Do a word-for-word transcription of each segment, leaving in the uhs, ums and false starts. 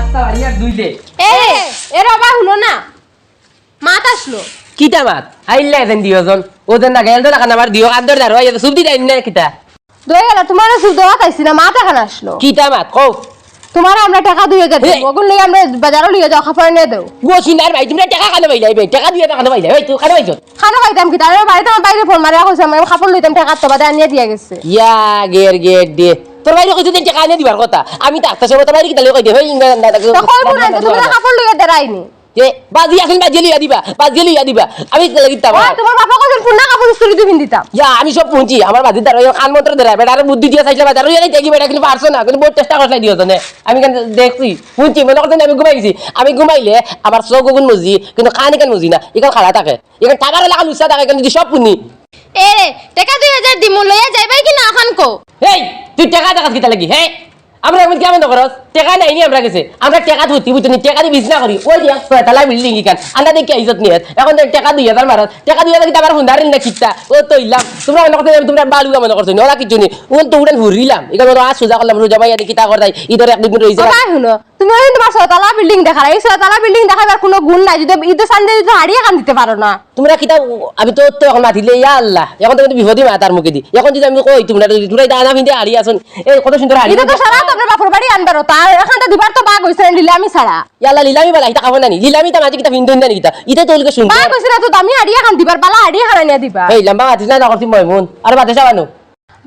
এ রে, এ রে বাবা, হুনো না, মাত আসলো। কিতা মাত? হাইল্লা এজন দিও জন। ও যে না গেল তো লাগান আমার দিও কান্দর দাঁড়ো, এই সুপ দিতা ইন্না কিতা? দই গেল, তোমার সুপ দেওয়া চাইছি না, মাত এখন আসলো। কিতা মাত? কও। তোমার আমরা টাকা দুই হাজার হে। দিমু, ওগুন লই আমরা বাজারো লইয়া যাও, কাপড় এনে দেও। গো সিনার ভাই, তোমরা টাকা কানো পাইলাই বে? টাকা দুই হাজার কানো পাইলাই? ওই তো কানো পাইছো? কানো পাইতাম কিতা? আমি বাড়িত আমার বাইরে ফোন মারিয়া কইছে, আমি কাপড় লইতাম, টাকা তো বাদে আনিয়া দিয়া গেছে। ইয়া, গের, গের দে। তোর বাইরে কইছে যে টাকা আনিয়া দিবার কথা। আমি তো আস্তে সময় তোর বাইরে কিতা লই কই দে? ওই ইঙ্গা না, না, তা কইবো না, না, তুমি না, না। কাপড় লইয়া দেরাইনি। এ, বাজি আছইন, বাজি লইয়া দিবা, বাজি লইয়া দিবা। আমি কিতা লাগি দিতাম? ওই, তোমার বাপা কইছে পুরনা কাপড় ইস্ত্রি দি পিন্দিতাম। ইয়া, আমি সব হুনছি, আমার বাজির দ্বারা ওই কান মন্ত্র দেরায়, বেটারে বুদ্ধি দিয়া চাইছিলাম, বেটারে ওই দেখি বেটা কিন্তু পারছো না, কিন্তু বহুত চেষ্টা করছে দিও জনে। আমি কেন দেখছি, হুনছি, মনে করছেন আমি ঘুমাই গেছি। আমি ঘুমাইলে আমার চোখ ওগুন মুজি, কিন্তু কান এখান মুজি না, এখান খাড়া থাকে, এখান টাকার এলাকা লুচা থাকে, এখান যদি সব হুনি। এ রে, টাকা দুই হাজার দিমু, লইয়া যাইবাই কি না অখান কও? এই, তুই টাকা দেখাস কিতা লাগি, হ্যাঁ? আমরা এখন কেমন করস? টাকা নাই নি আমরা গেছে। আমরা টাকা ধরতে বুঝতে নি, টাকা দিয়ে বিছনা করি। ওই যে এক ছয়তলা বিল্ডিং এখান। আমরা দেখি ইজ্জত নিয়ে। এখন দেখ টাকা দুই হাজার মারাস। টাকা দুই হাজার কিন্তু আবার হুন্ডার না কিতা? ও তো ইলাম। তোমরা মনে করছো, তোমরা বালুকা মনে করছো নি, ওরা কিচ্ছু নেই। ওখান তো উড়ান হুরিলাম। এখানে তো আজ সোজা করলাম, রোজা ভাই, আর কিতা কর তাই? ইধর এক দুই দিন রয়েছে। বাবা, হুনো, তুমি ওই তোমার ছয়তলা বিল্ডিং দেখার, এই ছয়তলা বিল্ডিং দেখাইবার কোনো গুণ নাই। যদি ইধর সামনে যদি হাড়িয়ে কান দিতে পারো না। তোমরা কিতা, আমি তো, তো এখন মাতিলে, ইয়া আল্লাহ, এখন তো কিন্তু বিপদই মাতার মুখে দি। এখন যদি আমি কই, তোমরা, তোমরা এটা আনা ফিন্দে হাড়ি আছন, এই কত সুন্দর হাড়ি। এটা তো সারা তোমরা বাপর বাড়ি আনবার, তার এখন তো দিবার তো বাঘ হইছে, নিলামি ছাড়া। ইয়া আল্লাহ, নিলামি বালা, এটা খাবো না নি? নিলামি তো মাঝে কিতা ফিন্দন না নি কিতা? এটা তো ওলকে সুন্দর। বাঘ হইছে না তো, দামি হাড়ি এখন দিবার, বালা হাড়ি হারাই না দিবা। এই লম্বা মাতিস না, না করছি ময়মুন। আর বাতাসা বানো।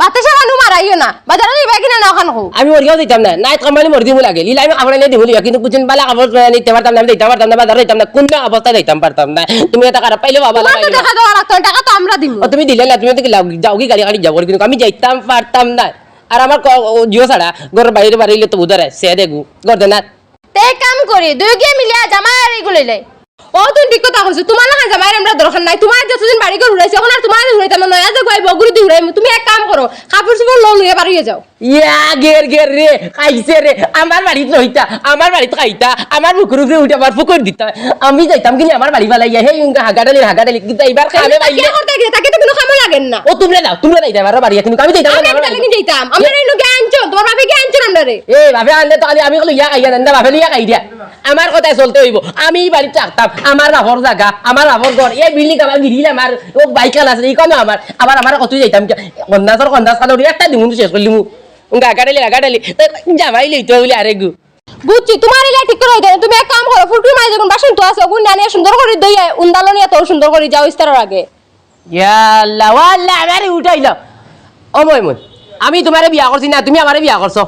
বাতাসা বানু মারাইও না। বাজারো যাইবা কিনা না ওখান কও? আমি মরিয়াও যাইতাম না। নাইট কোম্পানি মরি দিমু লাগে। লিলা আমি কাপড় আনিয়া দিমু লিয়া। কিন্তু বুঝছেন, বালা কাপড় আনিতে পারতাম না, আমি যাইতাম পারতাম না, বাজারো যাইতাম না। কোন অবস্থা যাইতাম পারতাম না। তুমি এটা খারাপ পাইলে বাবা তোমার তো লাগে। দেখা দেওয়া লাগতো না, টাকা তো আমরা দিমু। ও, তুমি দিলে না, তুমি তো কি লাও-, যাও কি গাড়ি গাড়ি যাও, কিন্তু আমি যাইতাম পারতাম না। আর আমার ক-, ও জিও ছাড়া, ঘর বাইরে বাড়াইলে তো উধার আছে, সে দেখু, ঘর দেনা। তে এক কাম করি, দুই গিয়ে মিলিয়া জামাই আর এইগুলো লাই। ও, তুমি ঠিক কথা কইছো। তোমার লাখান জামাইর আমরা দরকার নাই। তোমার যতদিন বাড়ি ঘর উড়াইছে, এখন আর তোমার উড়াইতাম না। নয়া যে গুয়াই বগুড়ি দিয়ে উড়াইমু। তুমি এক কাম করো, কাপড় চোপড় লও, লইয়া বাড়িয়ে যাও। ইয়া, গের, গের রে, খাইছে রে। আমার বাড়িত রইতা, আমার বাড়িত খাইতা, আমার বুকুর উপরে উঠে আমার ফুকুর দিতা। আমি যাইতাম কিনি আমার বাড়ি ফালাইয়া, হেই, উনকা হাগাডালি, হাগাডালি, কিন্তু এবার খাবে তাকে পাইলে। বিয়া করতে গিয়ে, তাকে তো কোনো কামে লাগেন না। ও, তোমরা যাও, তোমরা যাইতাম, আমার বাড়ি, কিন্তু আমি যাইতাম না, আমরা আমার বাড়ি। তাহলে কি যাইতাম? আমরা এ- এই লোকে আনছো, তোমার বাপে কি আনছো আমরা রে? এ, বাপে আনলে তো খালি আমি লইয়া খাইয়া দেন, বাপে লইয়া খাই দিয়া। আমার কথায় চলতে হইব। আমি এই বাড়িত থাকতাম, আমার বাপর জাগা, আমার বাপর ঘর, এই বিল্ডিং আমার গিরিল আমার, ও বাইক খান আছে, এই কোনো আমার, আবার আমার কতই যাইতাম কি? কন্দাসর কন্দাস খালো একটা দিমু শেষ করলিমু। গাগাটালি, গাগাটালি, জামাই লইতে হইলে আরেকগু। বুঝছি, তোমার ইলা ঠিক করে হইতো না। তুমি এক কাম করো, ফুলটুর মাঝে যখন বাসন তো আছে, ওগুন আনিয়া সুন্দর করে দইয়া, উন্দালো নিয়ে তো সুন্দর করে যাও ইস্তারর আগে। ইয়া আল্লাহ, ওয়া আল্লাহ, আমারে উঠাইল। ও ময়মুন, আমি তোমারে বিয়া করছি না, তুমি আমারে বিয়া করছো।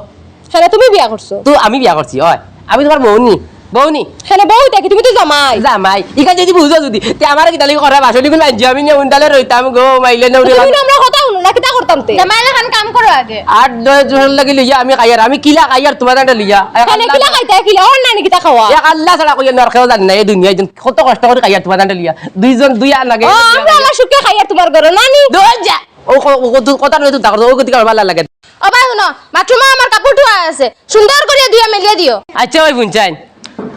হ্যাঁ, তুমি বিয়া করছো। তো আমি বিয়া করছি, হয়। আমি তোমার বউ নি, বউ নি। হ্যাঁ, বউ দেখি, তুমি তো জামাই। জামাই। ইখান যদি বুঝো যদি, তে আমারে কিতা লাগি করা বাসলি গুলো আনছি, আমি নিয়ে উন্দালে রইতাম গো, মাইলে না উঠে। তুমি আমরা কথা হুনো না, কিতা করতাম তে? জামাই লাখান কাম করো আগে। আট দশ জন লাগি লইয়া আমি খাইয়ার, আমি কিলা খাইয়ার তোমার দাঁড়া লইয়া। হ্যাঁ, কিলা খাইতে, কিলা? ওর নানি কিতা খাওয়া? এক আল্লাহ ছাড়া কইয়া নর খেয়েও জানি না, এই দুনিয়ায় কত কষ্ট করে খাইয়ার তোমার দাঁড়া লইয়া। দুইজন দুই আর লাগে। ও, আমরা আমার সুখে খাইয়ার তোমার ঘরে, নানি? দৌড় যা। ও ক-, ও কত, কথা নয় তো, তাকর তো, ও গতি কারো ভালো লাগে। ও ভাই, হুনো, বাথরুমে আমার কাপড় ধোয়া আছে, সুন্দর করিয়া ধুইয়া মেলিয়া দিও। আচ্ছা, ওই বুনচাইন,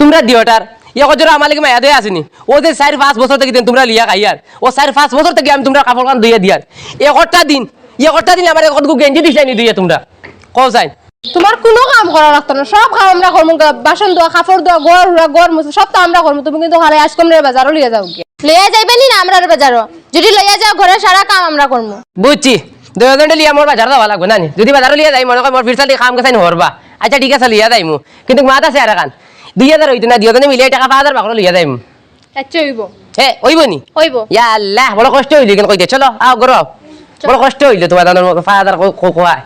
তোমরা দিওটার, ইয়ে কত জোরে আমার লাগি মায়া দয়া আসেনি। ও যে চার পাঁচ বছর থাকি দেন তোমরা লিয়া খাইয়ার, ও চার পাঁচ বছর থাকি আমি তোমরা কাপড় কান ধুইয়া দিয়ার। একটা দিন, একটা দিন আমার একটু গেঞ্জি দিছলাইনি ধুইয়া তোমরা। কও চাইন। তোমার কোনো কাম করা লাগতো না, সব কাম আমরা করমু, গা-, বাসন ধোয়া, কাপড় ধোয়া, ঘর হুড়া, ঘর মুছা, সব তো আমরা করমু। তুমি কিন্তু খালি আজকে আমরা বাজারো লিয়ে যাও গিয়া। লইয়া যাইবে নি না আমরা বাজারো? যদি লইয়া যাও, ঘরের সারা কাম আমরা করমু। বুঝছি, দুইজনটা লিয়া মোর বাজারো যাওয়া লাগবো না নি? যদি বাজারো লিয়া যাই, মনে কর মোর ফিরসাল দিয়ে কাম কাজ হরবা। আচ্ছা, ঠিক আছে, লিয়া যাইমু। কিন্তু মাত আছে আর কান। দুই হাজার হইতো না, দুইজনে মিলিয়া টাকা পাঁচ হাজার বাকরো লিয়া যাইমু। আচ্ছা, হইব। হে, হইব নি? হইব। ইয়া আল্লাহ, বড় কষ্ট হইল কেন কইতে। চলো, আও, ঘরো আও। চলো। বড় কষ্ট হইল তোমার দাদার মতো, ফাদার কো-, কো-, কোয়ায়।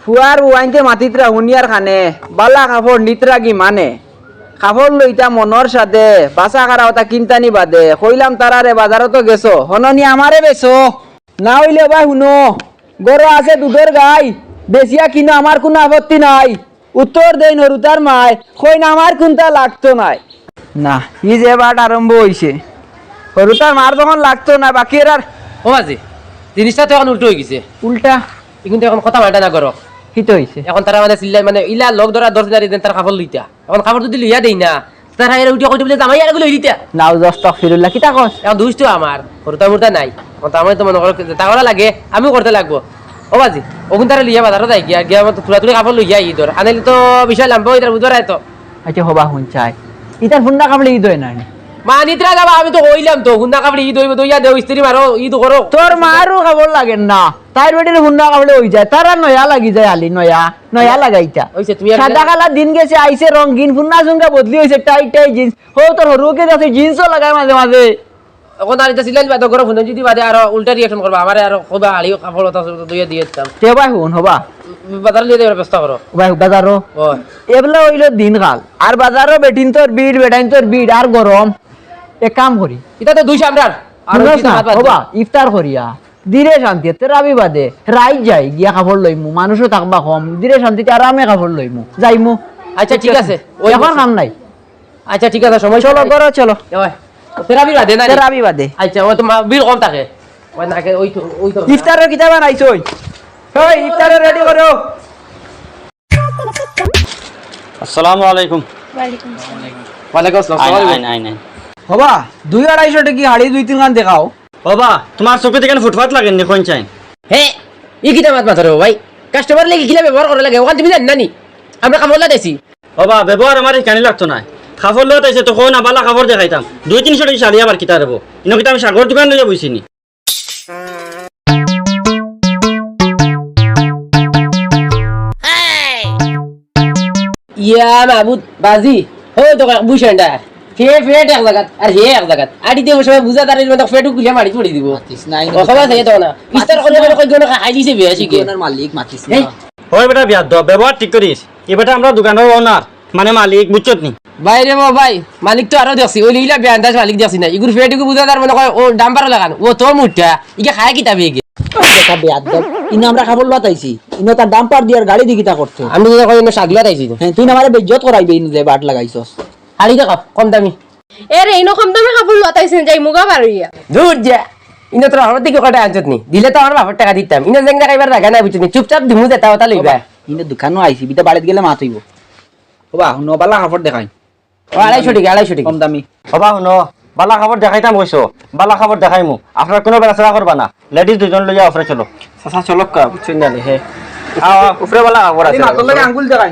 ফুয়ার উয়াইনতে মাতিত্রা হুনিয়ার খানে, বালা কাপড় নিত্রা গি মানে। কাপড় লইতা মনর সাথে, বাসা খারা ওটা কিনতানি বাদে। কইলাম তারারে বাজারো তো গেছো, হননি আমারে বেছো। না হইলে ভাই হুনো, ঘরো আছে দুধর গাই, বেচিয়া কিনো, আমার কোনো আপত্তি নাই। উত্তর দেইন হরুতার মায়, কইন আমার কুনতা লাগতো নায়। না, ই যে বাট আরম্ভ হইছে। হরুতার মার যখন লাগতো না, বাকি এরার ও বাজি, জিনিসটা তো এখন উল্টো হয়ে গেছে। উল্টা? এখন তো এখন কথা মানটা না করো। কি তো হইছে? এখন তারা মানে চিল্লায়, মানে ইলা লগ ধরা ধরছে না রে, তার কাপড় লইতা। এখন কাপড় যদি লইয়া দেই না, তারা এরা উঠে কইতে বলে, "জামাই আর লই দিতা।" নাউজ আস্তাগফিরুল্লাহ, কিতা কস? এখন দুষ তো আমার, হরুতা মুরতা নাই। এখন তো আমার তো মনে করো, তা করা লাগে, আমিও করতে লাগবো। ও বাজি, অগুন তারে লইয়া বাজারো যাই গিয়া, গিয়া আমার তো থুড়া থুড়ি কাপড় লইয়া ঈদর। আনাইলে তো বিষয় লাম্বা অইতার, বুঝবার আয় তো। আচ্ছা, হবা হুন চাই। ইতার ফুন্না কাপড়ে ঈদ অয় না নি? মানিতরা যাবা, আমি তো কইলাম তো, ফুন্না কাপড়ে ঈদ অইবো, দইয়া দেও, ইস্ত্রি মারো, ঈদ করো। তোর মারও কাপড় লাগের না, তাইর বেটির ফুন্না কাপড়ে অই যায়, তারা নয়া লাগি যায়, আলি নয়া, নয়া লাগাইতা। অইছে, তুমি আর সাদা কালা দিন গেছে, আইছে রঙিন, ফুন্না সুঙ্গা বদলি অইছে, টাইট টাইট জিন্স। হো, তোর হরুকে যাচ্ছে, জিন্সও লাগায় মাঝে মাঝে। অখন আর ইতা সিলাইল বাদ, গরম হুনন যদি বাদে আরো উল্টা reaction করবা, আমারে আরো কইবা, "আলি কাপড় অতা দইয়া দিয়ে দিতাম।" তে ভাই হুন, হবা। বাজার লিয়ে দেওয়ার ব্যবস্থা করো। ভাই, বাজারো। ওই। এবলা অইলো দিনকাল। আর বাজারো বেটিন্তর ভিড়, বেটাইন্তর ভিড়, আর গরম। এক কাম করি। ইতা তো দুই সামরার। আর হুনো ওই না, বাদ বাদ হবা, ইফতার করিয়া। ধীরে শান্তি, তেরাবি বাদে। রাইত যাই, গিয়া কাপড় লইমু। মানুষও থাকবা কম। ধীরে শান্তিতে আরামে কাপড় লইমু। যাইমু। আচ্ছা, ঠিক আছে। ওই এখন বসো। কাম নাই। আচ্ছা, ঠিক আছে, সময় চলো, নাই। ঘরো চলো। ওই, তেরাবি বাদে না রে? তেরাবি বাদে। আচ্ছা, ও তো মা-, ভিড় কম থাকে। ওই না, আগে ওই তো, ওই তো। ইফতারর কিতা বানাইছো ওই? ওই, ইফতারর ready করো। আসসালামু আলাইকুম। ওয়ালাইকুম আসসালাম। ওয়ালাইকুম আসসালাম। আইন, আসসালামু আলাইকুম। আইন, আইন, আইন। হবা, দুই আড়াইশো টেকি হাড়ি দুই তিন খান দেখাও। হবা, তুমার চকুত ইখান ফুটপাত লাগেনি, কইন চাইন? হে, ই কিতা মাত মাতো রে ভাই? Customer লাগি কিলা ব্যবহার করা লাগে, অখান তুমি জানো না নি? আমরা কাপড় লওয়াত আইছি। ও বা, ব্যবহার আমার ইখানি লাগতো নায়। কাপড় লওয়াত আইছি তো কও না, বালা কাপড় দেখাইতাম। দুই তিনশো টেকি শাড়ি আবার কিতা রেবো? ইনো কিতা আমি শাগর দোকান লইয়া বইছি নি? ইয়া মাবুদ বাজি, হো তো বুঝছেন না? হে পেট এক জাগাত, আর হে এক জাগাত। আড়ি দিয়ে বসে বুঝা দাঁড়াইলে তো পেটও খুলে মারি পড়ি দিব। মাতিস না, ও, খবর আছে তো না। ইস্তার করলে মানে কই গনো খাই দিছে বিয়া শিখে। দোকানর মালিক মাতিস না। এই। ওই বেটা বিয়াদ্দব, ব্যবহার ঠিক করিস। ই বেটা আমরা দোকানর owner, মানে মালিক, বুঝছত নি? ভাই রে বা ভাই, মালিক তো আরো দেখছি, ওই লিলা বেআন্দাজ মালিক দেখছি না। ইগুর পেটুকু বুঝা যার মনে কয় ও ডাম্পার লাগান, ও তো মুটা, ইকে খায় কিতা বেগে? বেটা বেয়াদ্দব, ইনো আমরা কাপড় লওয়াত আইছি, ইনো তার ডাম্পার দিয়ার গাড়ি দি কিতা করতে? আমি তো কই ইনো শাক লওয়াত আইছি তো। হ্যাঁ, তুই না আমারে বেইজ্জত করাইবে, ইনো যে বাট লাগাইছস। শাড়ি দেখাও, কম দামি। এ রে, ইনো কম দামি কাপড় লওয়াত আইছি, যাই মুগা বারইয়া। দূর যা, ইনো তোর হরত দেখি কটা আনছত নি, দিলে তো আমার বাপর টেকা দিতাম, ইনো জেং দেখাইবার জাগা নাই বুঝছত নি, চুপচাপ দিমু যেটা ওটা লইবা। ইনো দোকানো আইছি, বিটা বাড়িত গেলে মাত অইবো। ওবা, হুনো, বালা কাপড় দেখাই। ও, আড়াইশো টেকা, আড়াইশো টেকা। কম দামি। ওবা, হুনো, বালা কাপড় দেখাইতাম কইছো, বালা কাপড় দেখাইমু। আপনারা কুনু বেড়াছেড়া করবা না। Ladies দুইজন লইয়া উপরে চলো। চাচা, চলক্কা, বুঝছইন না নি, হে। আও, আও। উপরে বালা কাপড় আছে। মাথার লগে আঙ্গুল দেখাই।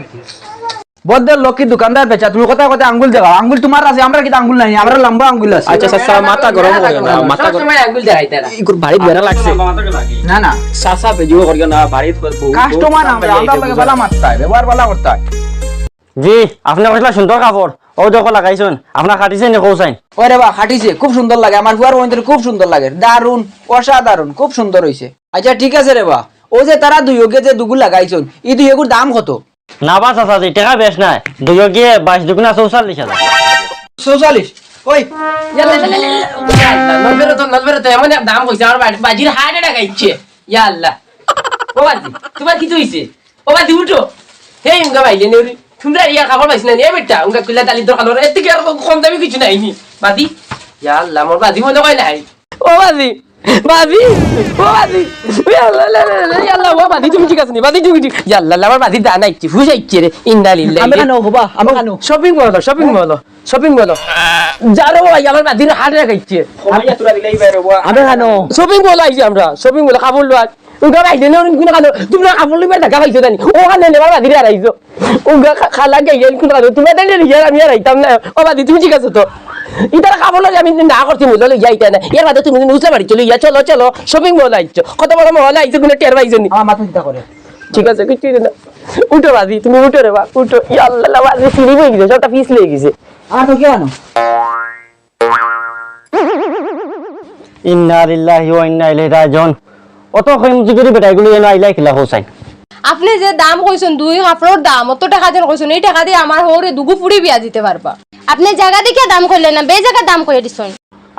বদ্দর লক্ষ্মী দোকানদার বেচা, তুমি কথায় কথায় আঙ্গুল দেখাও। আঙ্গুল তুমার আছে, আমরার কিতা আঙ্গুল নাই, আমরার লম্বা আঙ্গুল আছে। আচ্ছা, চাচা, মাথা গরম করিও না, মাথা সব গরম। সময় আঙ্গুল দেখাইতারা। ইগুর বাড়িত বেড়া লাগছে। না, না। চাচা, ভিডিও করিও না, বাড়িত বউ, বউ, customer আমরা, আমরার লগে বালা মাততায়, ব্যবহার বালা করতায়। জি, আপনে কইছলা সুন্দর কাপড়, অউ দেখো লাগাইছইন, আপনার খাটিছে নি কও চাইন? ওরে বা, খাটিছে, খুব সুন্দর লাগে, আমার ফুয়ার বইনতরে খুব সুন্দর লাগে, দারুণ, অসাধারণ, খুব সুন্দর অইছে। আচ্ছা, ঠিক আছে রে বা, অউ যে তারা দুইওগে যে দুগু লাগাইছইন, ই দুইওগুর দাম কত? না বা চাচাজি, টেকা বেশ নায়, দুইওগে বাইশ দুগুণা চৌচল্লিশ হাজার। চৌচল্লিশ? কই? ইয়াল্লা, ইয়াল্লা, ইয়াল্লা, ইয়াল্লা, নলবেরো তো, নলবেরো তো, এমন এক দাম কইছে, আমার বাড়ি, বাজির heart attack আইছে। ইয়াল্লা। ও বাজি, তুমার কিতা অইছে? ও বাজি, উঠো। হেই, উঙ্গা বাইলে নেউরি। তুমরা ইয়ার কাপড় পাইছ না নি? এ বেটা, উঙ্গা কুলা দালির দরকার অর। এর থাকি আর কম দামি কিছু নাই নি? বাজি? ইয়াল্লা, মোর বাজি মনো কয় নাই। ও বাজি, বাজি, ও বাজি। ইয়াল্লা, লা, লা, লা, ইয়াল্লা, ও বাজি, তুমি ঠিক আছো নি? বাজি, তুমি ঠিক। ইয়াল্লা, লা, আমার বাজি দান আইছে, হুশ আইছে রে। ইন্না লিল্লাহি। আমি কানো, হবা, আমি কানো। Shopping mall, shopping mall, shopping mall। যা রে বাবা, আমার বাজির heart attack আইছে। আমি কানো। Shopping mall আইছি আমরা, shopping mall, কাপড় লওয়ার। উগা বাইরে নে, অরুণ কুন খানো? তুমরা কাপড় লইবার জাগা পাইছো জানি? অখানো নে আমার বাজিরে হারাইছো। উগা খা-, খালা গেইয়া কুন খানো? তুমরা তাইলে লইয়া আমি হারাইতাম না। ও বাজি, তুমি ঠিক আছো তো? ইতারা কাপড় লইয়া আমি না করছি, মুলো লইয়া আইতা না। এর বাদে তুমি নুসলা বাড়ি চলো, ইয়া চলো, চলো। Shopping mall আইছো। কত বড় mall আইছো, কুনু টের পাইছো নি? আমার মাথা চিন্তা করে। ঠিক আছে, কিচ্ছু অইছে না। উঠো বাজি, তুমি উঠো রে বা, উঠো। ইয়াল্লা, বাজি সিঁড়ি বই গেছে, সবটা পিছলে গেছে। আর তো কি আনো? ইন্না লিল্লাহি ওয়া ইন্না ইলাইহি রাজিউন। অত কইমুজি করি বেটা, ইগুলি এনো আইলা কিলা কও চাইন? আপনে যে দাম কইছইন, দুই কাপড়র দাম, অত টেকা দেন কইছইন, ই টেকা দি আমার হউরে দুগু ফুড়ি বিয়া দিতে পারবা। আপনে জাগা দেখিয়া দাম কইলা না, বেজাগা দাম কইয়া দিছইন।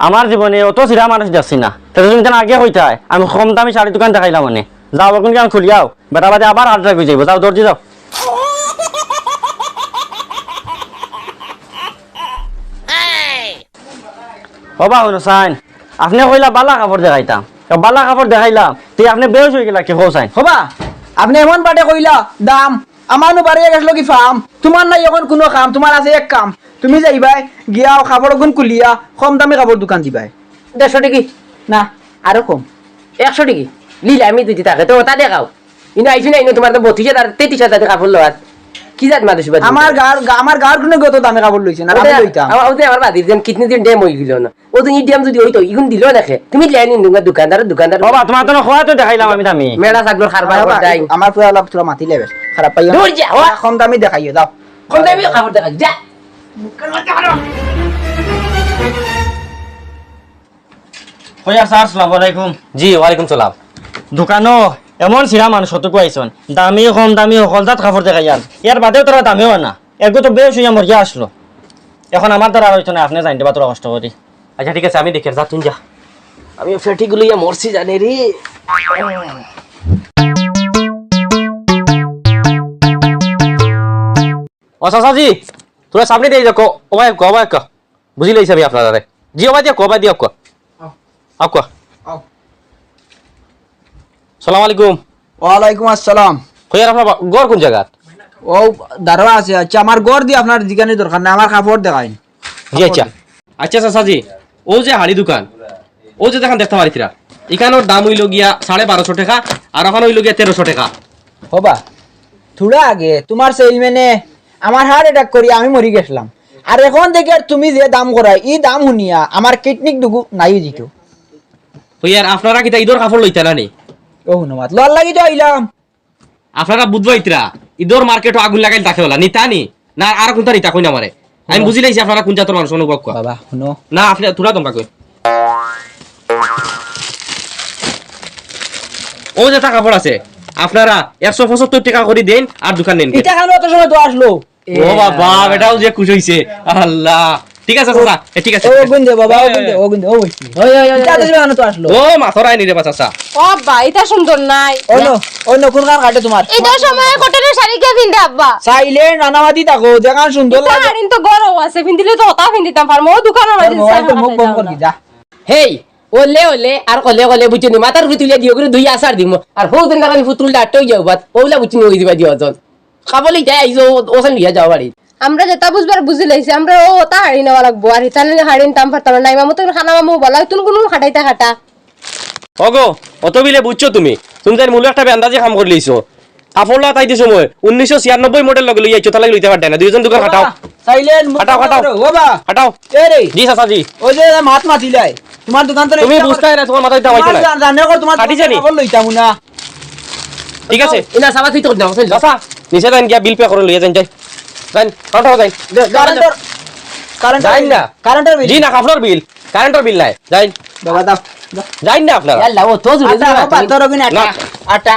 আমার জীবনে অত ছিরা মানুষ দেখছি না। তে তুমি যেন আগে কইতায়, আমি কম দামি শাড়ি দোকান দেখাইলাম অনে। যাও, অখন কেন খুলিয়াও? বেটা বাদে আবার heart attack অই যাইবো। যাও, দর্জি যাও। ও বা, হুনো চাইন, আপনে কইলা বালা কাপড় দেখাইতাম। তো বালা কাপড় দেখাইলাম, তে আপনে বেহুশ অই গেলা কি কও চাইন? ও বা, আপনে এমন বাটে কইলা, দাম, আমার নু বাড়িয়া গেছলো কি ফাম? তুমার নাই অখন কুনু কাম, তুমার আছে এক কাম। তুমি যাইবায়, গিয়া কাপড় অগুন খুলিয়া, কম দামি কাপড় দোকান দিবায়। দেড়শো টেকি? না, আরো কম। একশো টেকি? লীলা আমি দিতে থাকে তো ওটা দেখাও। ইনো আইছি না, ইনো তোমার তো বত্রিশ হাজার, তেত্রিশ হাজার টাকা কাপড় লওয়ার। কি জাত মানুষ বা তুমি? আমার গার, আমার গার কোনো গত দামে কাপড় লইছে না, আমি ওটা লইতাম। আমার, ওটা আমার বাদির যেন কিডনি দিন ডেম হয়ে গেল না। ও তো ইডিয়াম যদি হইতো, ইগুন দিল না খে। তুমি লেনি নুঙ্গা দোকানদার, দোকানদার। বাবা, তোমার তো খোয়া তো দেখাইলাম আমি দামি। মেলা ছাগলর কারবার বাবা, করতাই। আমার পুরা লাভ তোরা মাতিলে বেশ। খারাপ পাইও না। দূর যা, হওয়া। কম দামি দেখাইও, দাও। কম দামি কাপড় দেখাই, যা। কইয়ার স্যার, আসসালামু আলাইকুম। জি, ওয়ালাইকুম সালাম। দোকানো এমন সিরা মানুষ কতকু আইছন, দামি কম দামি হকল জাত কাপড় দেখাইয়ার, এর বাদেও তারা দামিও না। এগু তো বেশ হইয়া মরিয়া আসলো। এখন আমার দ্বারা আর হইতো না, আপনি জানতে বা তোরা কষ্ট করি। আচ্ছা, ঠিক আছে, আমি দেখি, যা তুই যা। আমি ফেটি গুলো ইয়া মরছি জানে রে। ও চাচাজি, তোরা সামনে দিয়ে যাও, ও ভাই, ও ভাই, বুঝি লাইছি আমি আপনারারে। জি, ও ভাই দিয়া, ও ভাই দিয়া, আও। আও। সালাম আলাইকুম। ওয়ালাইকুম আসসালাম। কইয়ার আপনার বা-, ঘর কোন জায়গাত? ও, দারোয়া আছে। আচ্ছা, আমার ঘর দিয়ে আপনার জিগানি দরকার নাই, আমার কাপড় দেখাইন। জি, আচ্ছা। আচ্ছা, চাচাজি, ও যে হাড়ি দোকান, ও যে দোকান দেখতে পারিতরা, এখানোর দাম হইল গিয়া সাড়ে বারোশো টাকা, আর ওখানে হইল গিয়া তেরোশো টাকা। হবা, থোড়া আগে তোমার সেলম্যানে আমার হার্ট অ্যাটাক করি আমি মরি গেছিলাম। আর এখন দেখি আর তুমি যে দাম করায়, ই দাম শুনিয়া আমার কিডনিক ডুগু নাই দিত। কইয়ার আপনারা কিতা ইদর কাপড় লইতা না নি? ও হুনো মাত, লওয়ার লাগি তো আইলাম। আপনারা বুধবাইতরা, ইদর মার্কেটও আগুন লাগাইল তাকে ওলা, নিতা নি? না, আর কোনটা নিতা কই না মারে? আমি হুনো। বুঝি লাইছি আপনারা কোন জাতর মানুষ, অনুভব কর। বাবা, হুনো। না, আপনি থোড়া দমকা কই। ও যেটা কাপড় আছে, আপনারা একশো পঁচাত্তর টাকা করে দেন আর দোকান নেন। ইটা কেন অত সময় তো আসলো? ও বাবা, বেটাও যে খুশ হইছে। আল্লাহ। ঠিক আছে, চাচা, এ, ঠিক আছে। ও গুন দে বাবা, ও গুন দে, ও গুন দে, ও হইছে। ওই, ওই, ওই, ইটা তো ওই। জীবনে তো আসলো। ও, মাথা রায় নি রে বা, চাচা। ও আব্বা, ইটা সুন্দর নাই। অন্য, অন্য কোন কার কাটে তোমার? ইটা সময় কটনের শাড়ি কে পিন্দে আব্বা? চাইলে নানাবাদি থাকো, যেখান সুন্দর ইটা লাগে। হাড়িন তো গরম আছে, পিন্দিলে তো ওটা পিন্দিতাম পারমু। ও দোকানর মাঝে আর মোবাইল তো মুখ বন্ধ করি যা। হেই, ওলে ওলে, আর কলে কলে বুঝছো নি? মাথার উপরে তুলে দিও করে দুই আসার দিমু। আর হৌ দিন কারণ ফুতুল ডাট্টো যাও বাদ, ওলা বুঝছো নি ওই দিবা দিও জন। খাবলি যাই আইছো, ও, ওখান নিয়া যাও বাড়ি। আমরা যেটা বুঝবার বুঝি লাইছি, আমরা ও ওটা হাড়ি নেওয়া লাগবো। আর ইতান হাড়ি নিতাম পারতাম না। নাই মামু তো খানা মামু বলা, তুন কোন খাটাইতা খাটা। ওগো, অত বিলে বুঝছো তুমি? তুমি তাই মূল একটা বেন্দাজি কাম করে লইছো। কাপড় লওয়া তাই দিছো মই। উনিশশো ছিয়ানব্বই মডেল লগে লইয়া আইছো, তাহলে লইতে পারতে না। দুইজন দোকান খাটাও। সাইলেন্ট, খাটাও, খাটাও। ও বাবা। খাটাও। এ রে। জি, চাচা, জি। ওই যে মাত মাতিলাই। তোমার দোকান তো তুমি বুঝতায় না, তোমার মাথায় দাম আইতো না। জানে কর তোমার খাটি জানি। কাপড় লইতাম না। ঠিক আছে। ইনা সাবা তুই তো না, বুঝলি? চাচা, নিচে যান গিয়া বিল পে করে লইয়া যান, যাই। যান, কাউন্টার যাই। কারেন্টর, কারেন্টর যাই বিল। না। কারেন্টর বিল। জি না, কাপড়র বিল। কারেন্টর বিল নাই। যাই। বাবা দাও, দাও। যাই না আপনারা। ইয়াল্লা, ও তো জুড়ে আটা, জুড়ে বাবা, তোর বিন আটা। না। আটা।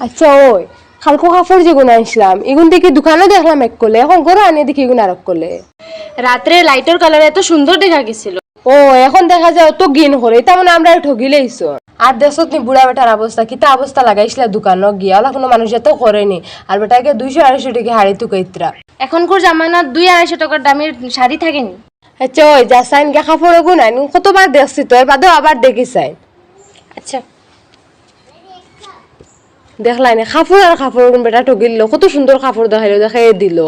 আচ্ছা, ওই, কালকু কাপড় যেগুন আনছিলাম, এগুন দেখি দোকানো দেখলাম এক কলে, এখন ঘরে আনিয়া দেখি এগুন আরক কলে। রাত্রে লাইটর কালারে এত সুন্দর দেখা গেছিল। ও, এখন দেখা যায় অত গিন করে, তেমন আমরা ঠগি লইছো। আর দেখছত নি বুড়া বেটার অবস্থা, কিতা অবস্থা লাগাইছিলা দোকানো গিয়া, ওলা কোনো মানুষ এত করেনি। আর বেটাকে দুইশো আড়াইশো টাকা হাড়ি তুকাইতরা। এখনকার জামানাত দুই আড়াইশো টাকার দামের শাড়ি থাকেনি। আচ্ছা, ওই যা সাইন গিয়া কাপড় ওগুন আইন, কতবার দেখছি তো, এর বাদেও আবার দেখি সাইন। আচ্ছা। দেখলাই না, কাপড় আর কাপড় ওগুন বেটা ঠগিল, কত সুন্দর কাপড় দেখাইলো, দেখাই দিল।